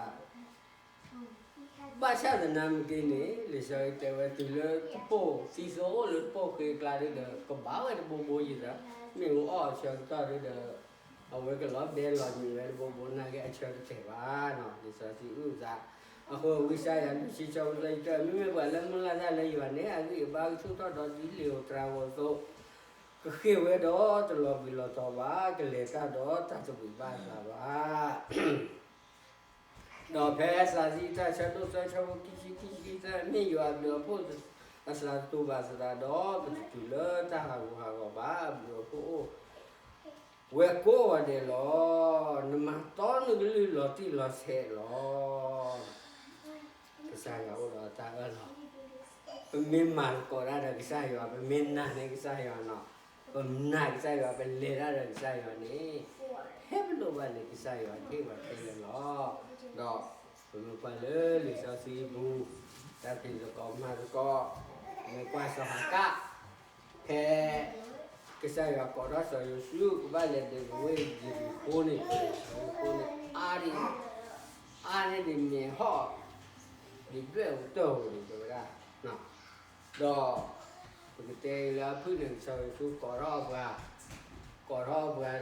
ဘၣ်ဆၣ်သနာ်က့န့ၣ် လံာ်စီဆှံတဲဝဲတုၤလၢတပိၢ်သံသိအိၣ်လၢတပိၢ်ဃ့အကျါဒုဒီး ကဘၣ်ဝဲတဘိဘိယံၤသး, မ့ၢ်အအိၣ်အဆၢကတီၢ်ဒုဒီး အဝဲကလီၤဘဲလီၤမံၤဝဲတဘိဘိနာ်က့ အဆၢကတၢၢ်ဘၣ်နီၤ. လံာ်စီဆှံအုၣ်သး အဃိဝံယၡါယၤလွံၢ်ဆံဆၢဖိသၢဆံတၢ မ့မ့ၢ်ပှၤလၢမုၢ်လၢ်တၢ်လၢယွၤန့ၣ် အဂံၢ်အဘါကဆူၣ်ထီၣ်ဒီးဒ်လံာ်ဧိၤသရၣ်ဧိၤအသိး ကဃ့ၢ်ဝဲဒီးတလီၤဘှံးလီၤတီၤဘၣ်, ကလဲၤတၢ်ဒီးတၢ်တဝံၤဘၣ်အသးဘၣ်. ဒီးဖဲသးစံးတၢ်ဆၢဒိၣ်သၢဆၢဖိခံဆံခံဆံသၢ မ့ၢ်ယွၤအဘျုးအဖှိၣ်အသးတတူာ်ဘၣ်သတးဒီး ပတတုၤလၢတၢ်ဟးဂူာ်ဟးဂီၤဘၣ်, အဘျုးအဖှိၣ်အိၣ်ဝဲကိးဂၤဒဲးလီၤ. နမၤတီနကလုၢ်လီၤတံၢ်လီၤဆဲးလီၤ. ကစၢ်ယွၤအိၣ်ဒီးတၢ်အၢၣ်လီၤ. ပမ့ၢ်မၤသကိးတၢ်ဒီးကစၢ်ယွၤ, ပမ့ၢ်နာ်န့ၢ်ကစၢ်ယွၤနီၤ, ပနာ်ကစၢ်ယွၤ, ပလဲၤတၢ်ဒီးကစၢ်ယွၤန့ၣ် ဖဲပလိၣ်ဘၣ်န့ၣ် ကစၢ်ယွၤဟ့ၣ်ပှၤခဲလၢာ်လီၤ. ဒီးပမ့ၢ်ကွၢ်လၢလံာ်စီဆှံပူၤ တၢ်ဖံးသကိးမၤသကိး, မ့ၢ်ကွၢ်စီၤဟၤကၣ် ဖဲကစၢ်ယွၤကိးထီၣ်စီၤယိၤၡူး ကဘၣ်လဲၤဒုးဝ့ၢ်ယရံၤဃိန့ၣ်, ယရံၤဃိန့ၣ် အါဒံး, အါန့ၢ်ဒံးမ့ၢ်ဟီၣ်, ဒံးဒွဲၣ်အူတၢၢ်ဧိၤန့ၣ် တဲဝဲဒၣ်, ဒီးပကတဲလၢအဖုၣ်န့ၣ် စီၤယိၤၡူကိးထီၣ်ပှၤ, ကိးထီၣ်ပှၤဒီး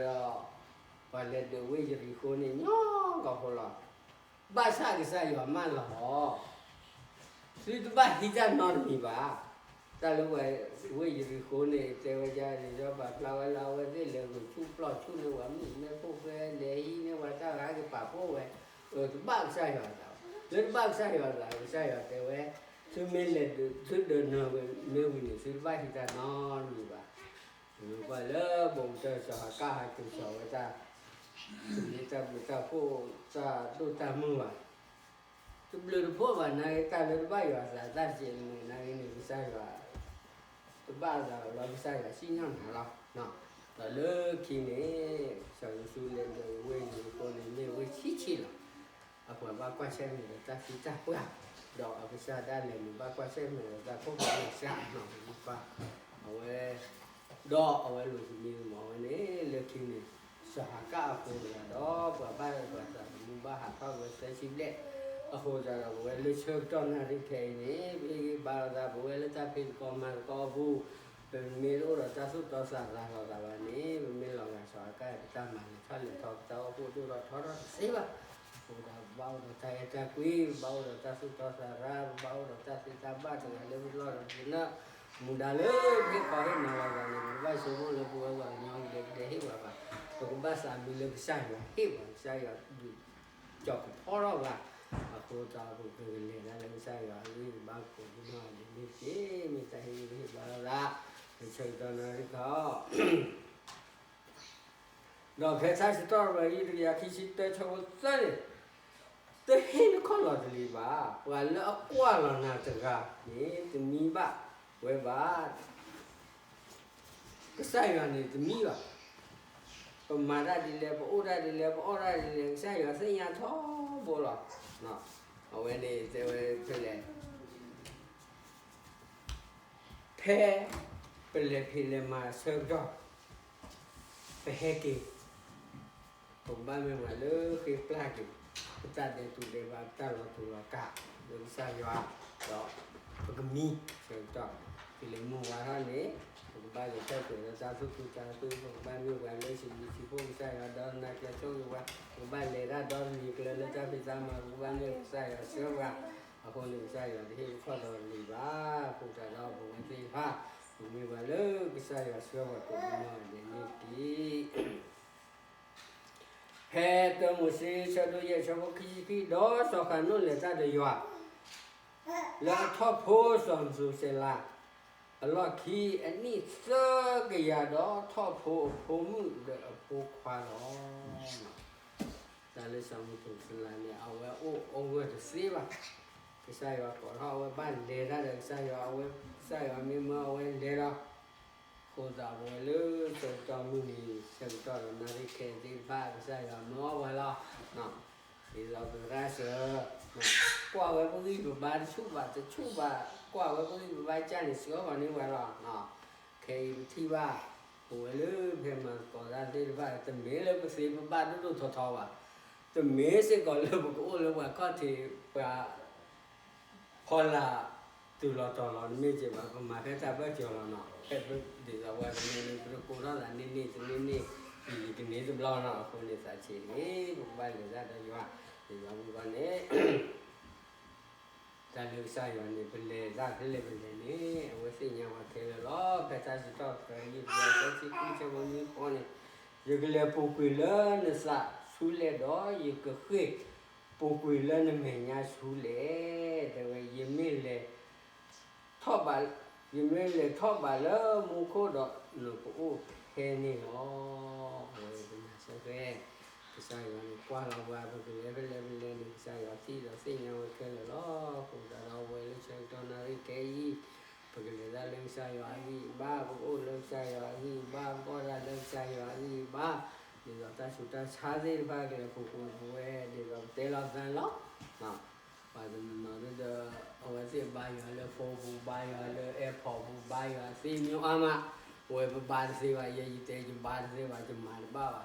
ပှၤလဲၤဒုးဝ့ၢ်ယရံၤဃိန့ၣ် ညီကီၢ်ဖိလီၤ. ဘၣ်ဆၣ်ကစၢ်ယွၤမၢလီၤအီၤ, သုတဘၣ်ဟံးတၢ်နီတမံၤဘၣ်. တၢ်လၢပှၤဝ့ၢ်ယရံၤဃိန့ၣ် တဲဝဲဒ်န့ၣ်ဒီး ပာ်ဖျါဝဲလၢအဝဲသ့ၣ်လဲၤဂုာ်ဆူၣ်ပျီၣ်ဆူၣ်န့ၢ်ပှၤမုၣ်ကမဲဖိဃဲ လဲၤဟံးန့ၢ်ပှၤတၢ်ဂၤကပာ်ဖှိၣ်ဝဲ, အတဘၣ်ကစၢ်ယွၤအသး, လၢတဘၣ်ကစၢ်ယွၤအသး ကစၢ်ယွၤတဲဝဲ, သုမ့ၢ်လဲၤဒုး သုဒုးနၢၤမ့ၢ်ဝံၤန့ၣ် သုတဘၣ်ဟံးတၢ်နီတမံၤဘၣ်. ပမ့ၢ်ကွၢ်လၢဘီမုၢ်တၢ်စီၤဟၤကၣ်ဟးက့ၤစိာ်ဝဲတၢ်, တမ့ၢ်တၢ်ဘျုးတၢ်ဖှိၣ်တၢ်ဒိၣ်တၢ်မုၢ်ဘၣ်. တဘျုးတဖှိၣ်ဘၣ် နာ်က့တၢ်လၢတဘၣ်ယွၤအသး တၢ်တစဲးန့ၣ် နာ်က့န့ၣ် ကစၢ်ယွၤ တဘၣ်အသးလီၤ ကစၢ်ယွၤစံၣ်ညီၣ်နၤလီၤ. ဒီးလၢခံန့ၣ် စီၤယိၤၡူလဲၤဒုးဝ့ၢ်ယရံၤဃိန့ၣ် မ့ၢ်ဝ့ၢ်ဆံးဆံးလီၤ. အပှၤဘၣ်ကွၢ်ဆၢၣ်မဲာ်ဒီးတၢ်သံတၢ်ပှၢ်, ဒီးအကစၢ်ဒၣ်လဲာ်န့ၣ် ဘၣ်ကွၢ်ဆၢၣ်မဲာ်ဒီးတၢ်ခိၣ်ဖးန့ၢ်စှၤနီၤ ပမ့ၢ်ကွၢ်, အဝဲ ဒီးအဝဲလိၤသမံသမိးဝဲန့ၣ် လၢခံန့ၣ် စီၤဟၤကၣ်အဃိတဂၤဒီး ပှၤဘၣ်ပှၤသးသမူဘၣ်ဟးထီၣ်ဝဲသၢဆံဘျဲၣ်, အဃိသတးဒီး ပဝဲလၢဆၢကတီၢ်နၣ်ရံၣ်ခဲအံၤန့ၣ် ပဟ့ၣ်ဂံၢ်ဘါလိာ်သး ပဝဲလၢတၢ်ဖံးသကိးမၤသကိးအပူၤ, ပမ့ၢ်တအိၣ်ဒီးတၢ်သိၣ်တီသးရၤလိာ်သးဘၣ်န့ၣ် ပမ့ၢ်လီၤဂာ်စီၤဟၤကၣ် ပတၢ်မၤလဲၤထီၣ်လဲၤထီ ပတၢ်အိၣ်ဖှိၣ်ဒိၣ်ထီၣ်ထီထီၣ်တသ့ဘၣ်. အဃိဒီး ပဘၣ်အိၣ်ဒီးတၢ်အဲၣ်တၢ်ကွံ, ပဘၣ်အိၣ်ဒီးတၢ်သိၣ်တီသးရၤ, ပဘၣ်အိၣ်ဒီးတၢ်သ့တၢ်ဘၣ်တဂၤလၢပလီၢ်ဒီးပနၢ်, မူဒါလၢပဟ့ၣ်ခီဟ့ၣ်နီၤလိာ်သးန့ၣ် ပကဘၣ်ဆိကမိၣ်လၢပဝဲပှၤကညီကဒဲကဒဲဟ့ၣ်ပှၤဘၣ်, ပကဘၣ်သးမံလၢကစၢ်ယွၤဟ့ၣ်ပှၤ ကစၢ်ယွၤဒုးကၠီၤကဖီထီၣ်ပှၤ, အဃိသတး ပကလဲၤတၢ်လၢကစၢ်ယွၤအဂံၢ်အဘါကိးဒ်နီၢ်ဂၤဒဲးန့ၣ်တက့ၢ်. မ့ၢ်တၢ်ဟ့ၣ်ဂံၢ်ဟ့ၣ်ဘါလိာ်သး လၢဆၢကတီၢ်နၣ်ရံၣ်ခီ ဒီးဖဲထါစံးထီၣ်ပတြၢၤယုၢ်တကယၤခံဆံတၢ ဆၢဖိသၢန့ၣ်, တဟ့ၣ်နခီၣ်လီၤတလံၤဘၣ်. ပှၤလၢအကွၢ်လီၤနၤတဂၤန့ၣ် တမံဘၣ်ဝဲဘၣ်. ကစၢ်ယွၤန့ၣ်တမံဘၣ်. ပမၤတၢ်ဒ်လဲၣ်, ပအိၣ်တၢ်ဒ်လဲၣ်, ပအီၣ်တၢ်ဒ်လဲၣ်, ကစၢ်ယွၤသ့ၣ်ညါထီဘိလီၤ. အဝဲန့ၣ်တဲဝဲဖဲလဲၣ် ဖဲပလဲၤဖံးလဲၤမၤအဆၢကတီၢ် ပဟဲက့ၤ, ပကဘၣ်မ့ၢ်ပှၤလၢဃ့ပျၢ်က့ၤ ပတၢ်ဒဲးတူာ်ဒဲးဘါ ပတၢ်လီၤတူာ်လီၤကာ် လၢကစၢ်ယွၤ, ဒီးပကမံဆၢကတီၢ် တုၤလၢမုၢ်ဝါထီၣ်န့ၣ် ပကဘၣ်လဲၤထီၣ်ပှဲၤလၢတၢ်သူၣ်ခုသးခု, ပကဘၣ်မ့ၢ်ပှၤလၢစံးဘျုးစံးဖှိၣ်ကစၢ်ယွၤ ဒီးနၤကျဲဆိၣ်ဂ့ၤပှၤ, ပကဘၣ်လဲၤတၢ်ဒီတနံၤကျၢၤလၢတၢ်ဖံးတၢ်မၤ, ပကဘၣ်မ့ၢ်ကစၢ်ယွၤဆှၢပှၤ, အဃိန့ၣ်ကစၢ်ယွၤတဟ့ၣ်ခီၣ်လီၤတလံၤဘၣ်. အဃိသတးဒီးပဝဲသ့ၣ်တဖၣ် ပမ့ၢ်ပှၤလၢကစၢ်ယွၤဆှၢပှၤကိးဒ်နီၢ်ဂၤဒဲးန့ၣ်တက့ၢ်. ဖဲတၢမိၤၡ့ ဆၢဒိၣ်ယဲၢ် ဆၢဖိခံဆံခံ, ဒီးစီၤဃနိၣ်လဲၤတၢ်ဒီးယွၤ လၢအထီၣ်ဖိစီၤမသူၤစဲၤလၤ အလီၢ်ခံအနံၣ်သၢကယၤဒီးထီၣ်ဖိအဖိမုၣ်ဒီးအဖိခွါလီၤ. တၢ်လၢစီၤမသူၤစလၤန့ၣ် အဝဲအိၣ်အိၣ်ဂၢၢ်တသ့ဘၣ်. ကစၢ်ယွၤကိးထီၣ်အဝဲဘၣ်လဲၤတၢ်ဒီးကစၢ်ယွၤ, အဝဲကစၢ်ယွၤမ့ၢ်မၢအဝဲလဲၤလီၤ. အဃိသတးပဝဲလၢဆၢကတီၢ်မုၢ်နံၤ ဆၢကတီၢ်ဒီးနၣ်ရံၣ်ခဲအံၤသ့ၣ်တဖၣ် ကစၢ်ယွၤမၢအီၣ်ပှၤလီၤ. ဒ်သိးပသရၣ်စၢၤ ကွၢ်ဝဲပဂံၢ်ပဘါတဆူၣ်ဘၣ်တဆူၣ်ဘၣ်, ကွၢ်ဝဲပဂံၢ်ပဘါကၢ်န့ၣ် စှၤဂီၤန့ၢ်ဝဲလီၤ. ခဲအံၤပထံၣ်ဘၣ် ပဝဲလၢပဟဲမၤသကိးတၢ်သ့ၣ်တဖၣ် တမ့ၢ်လၢပသ့ပဘၣ်ဒိၣ်ဒိၣ်ထီထီဘၣ်, တမ့ၢ်စ့ၢ်ကီးလၢပကအိၣ်လၢပှၤခီၣ်ထံး ပှၤ ဖီလာ်တုၤလီၤတီၤလီၤ တမ့ၢ်က့ၤဘၣ်, ပမၤဖဲတၢ်ဘၢၣ်စၢၤလီၤနီၤ. ဖဲဒ်သိးပှၤကမ့ၢ်လၢပတကိးထီၣ်သးန့ၢ်န့ၢ်တန့ၢ်န့ၢ် ယကန့ၢ်တဘျီနီၤ. အဃိန့ၣ်သးဆံးန့ၣ် ပကဘၣ်လဲၤတၢ်ဒီးယွၤ, ဒ်သိးပကန့ၣ် တၢ်လၢကစၢ်ယွၤန့ၣ် ပလဲၤတၢ်ဖဲလဲၣ်ပလဲၤန့ၣ် အဝဲသ့ၣ်ညါဝဲခဲလၢာ်လီၤ. ဖဲတၢ်စံးထီၣ်ပတြၢၤ ယုၢ်တဆံဃု ဆၢဖိနွံဃိးန့ၣ်, ယကလဲၤပူၤကွံာ်လၢနသးဆူလဲၣ်ဒီး ယကဃ့ၢ်ပူၤကွံာ်လၢနမဲာ်ညါဆူလဲၣ်, တဲဝဲ ယမ့ၢ်လဲၤ ထီၣ်ဘး, ယမ့ၢ်လဲၤထီၣ်ဘးလၢမူခိၣ်ဒီး နကအိၣ်ဖဲန့ၣ်လီၤ. အဝဲပနာ်စ့ၢ်ကီး ကစၢ်ယွၤန့ၣ်ကွၢ်လီၤပှၤ ပကလဲၤဖဲလဲၣ်ဖဲလဲၣ်န့ၣ် ကစၢ်ယွၤထံၣ်ဒီးသ့ၣ်ညါဝဲခဲလၢာ်လီၤ. အဃိသတးဒီးအဝဲလၢဆၢကတီၢ်နၣ်ရံၣ်ခဲအံၤ ပကလဲၤတၢ်လၢကစၢ်ယွၤအဂံၢ်အဘါ, ပကအိၣ်လၢကစၢ်ယွၤအဂံၢ်အဘါ, ပကီၢ်တၢ်လၢကစၢ်ယွၤအဂံၢ်အဘါ, ဒ်သိးတၢ်ဆူးတၢ်ဆါသ့ၣ်တဖၣ်ကလဲၤပူၤကွံာ်ပဝဲ ဒ်သိးပတဲလီၤသးန့ၣ်လီၤ. ပှၤတနီၤနီၤဒီး အဝဲသ့ၣ်ဘါယွၤလၢ phone ပူၤ, ဘါယွၤလၢ airport ပူၤ, ဘါယွၤသ့မ့ၢ်အါမး, ပဝဲပဘါတသ့ဘၣ်, ယဲယတဲယဘါတသ့ဘၣ်, ယမၤတဘၣ်ဘၣ်.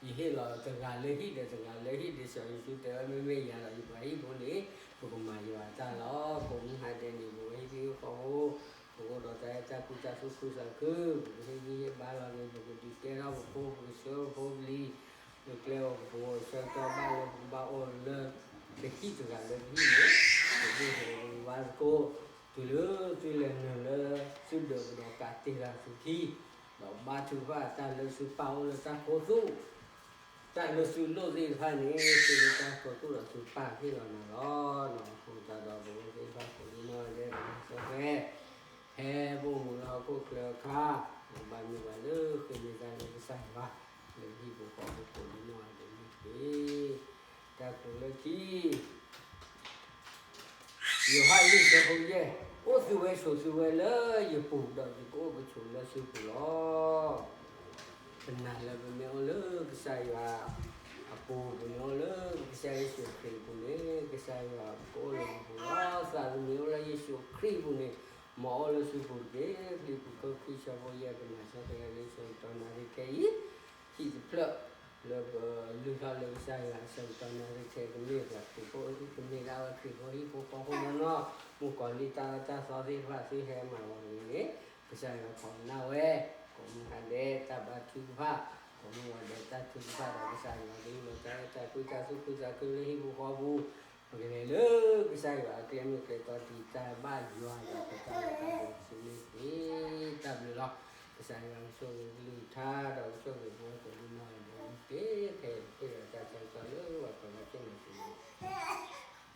ယဟ့ၣ်လီၤတဂၤလၢဟံၣ်ဒီးတဂၤလၢဟံၣ်, ဒ်စီၤယိၤၡူတဲဝဲ မ့မ့ၢ်ယၤဒီးယပှၤဟံၣ်ဖိန့ၣ် ပကမၤယွၤအတၢ်လီၤ. ကိးမုၢ်ဟါဒဲးန့ၣ် ပဝဲဟံၣ်ဖိဃီဖိ ပကအိၣ်ဒီးတၢ်အဲၣ်တၢ်ကွံတၢ်သူၣ်ခုသးခု, ပကဟ့ၣ်ဂံၢ်ဟ့ၣ်ဘါလီၤန့ၣ် ပကဒုးကဲထီၣ်ပဖိ, ပကဆှၢပဖိပလံၤ လၢကျဲအီၤကပဝီၤ ဆၢကတီၢ်ဘၣ်လၢပကဘၣ်အိၣ်လၢပဟံၣ်တဂၤလၢပဟံၣ်န့ၣ်, ပဒိၣ်ဟဲပကဘါသကိး, တုၤလၢသုလဲၤနုာ်လၢသုဒၢးကဒီးကးတ့ၢ်ဃာ်သုခံ, ဒီးဘါထုကဖၣ်တၢ်လၢသုပာ်အိၣ်လၢတၢ်ခိၣ်သူၣ်, တၢ်လၢသုလိၣ်သ့ၣ်တဖၣ်န့ၣ် သုလၢတၢ်ခိၣ်သူၣ်ဒီးသုပာ်က့ၤလီၤနၤလီၤ. အဃိသတးဒီးပဝဲသ့ၣ်တဖၣ်ကိးဒ်နီၢ်ဂၤဒဲး ပမၤစၢၤဖဲ ဖဲပအိၣ်မူလၢဟီၣ်ခိၣ်ချၢအခါ, ပဘၣ်မ့ၢ်ပှၤလၢဃ့န့ၢ်တၢ်လၢကစၢ်ယွၤ, လၢဟံၣ်ဖိဃီဖိကိးဒ်နီၢ်ဂၤဒဲးန့ၣ်တက့ၢ်. တၢ်ကျိၤလၢခံ ယိၤဟၣ်လွံၢ်ဆၢဖိယဲၢ်, အိၣ်သုဝဲဆိးသုဝဲလၢယပူၤ, ဒီးယကအိၣ်ကဆိးလၢသုပူၤလီၤ. ပနာ်လၢပမ့ၢ်အိၣ်လၢကစၢ်ယွၤအပူၤ, ပမ့ၢ်အိၣ်လၢကစၢ်ယ့ၣ်ၡူးခရံာ်အပူၤန့ၣ် ကစၢ်ယွၤကအိၣ်လၢပပူၤလီၤ. သးသမူအိၣ်လၢယ့ၣ်ၡူးခရံာ်အပူၤန့ၣ် မ်အအိၣ်လၢသုပူၤတက့ၢ်. ဖံလံးပံၤခိၣ်ခံဆၢဖိယဲၢ် ပနာ်စ့ၢ်ကီးလၢဆၢကတီၢ်နၣ်ရံၣ်ခဲအံၤ ဟံၣ်တဖျၢၣ်လၢပလုၢ်ထီၣ်လၢကစၢ်ယွၤအဆၢကတီၢ်နၣ်ရံၣ်ခဲ ကမ့ၢ်ပှၤခရံာ်ဖိ, ကမ့ၢ်ဒၣ်ဝဲခရံာ်ဖိဟံၣ်ဖိဃီဖိနီၢ်နီၢ်, မုၣ်ကီၤလံၢ်တၢ်အၢတၢ်သီသ့ၣ်တဖၣ် သုဟဲမၤဝဲန့ၣ်န့ၣ် ကစၢ်ယွၤခိးကနၣ်ဝဲ, ကိးမုၢ်ဟါဒဲးတၢ်ဘါထုကဖၣ်, ကိးမုၢ်ဝါဒဲးတၢ်ထုကဖၣ်ဒီး ကစၢ်ယွၤကလုၢ်လီၤတၢ်အဲၣ်တၢ်ကွံတၢ်သူၣ်ခုသးခုလၢဟံၣ်ဖိဃီပူၤ, ပကလဲၤလၢကစၢ်ယွၤအကျဲမုၢ်ကျဲတီ ဒ်တၢ်ဘၣ်ယွၤဒီးပတၢ်အဲၣ်တၢ်ကွံတစုန့ၣ်တက့ၢ်. တၢ်ဘျုးလီၤ. ကစၢ်ယွၤကဆိၣ်ဂ့ၤကလုၢ်ကထါ ဒီးကဆိၣ်ဂ့ၤပဝဲကိးဒ်နီၢ်ဂၤဒဲးန့ၣ်တက့ၢ်. ခဲအံၤပဃ့ဒီးတၢ်ဆၢကတီၢ်လၢပှၤကိးဂၤဒဲးန့ၣ်တက့ၢ်.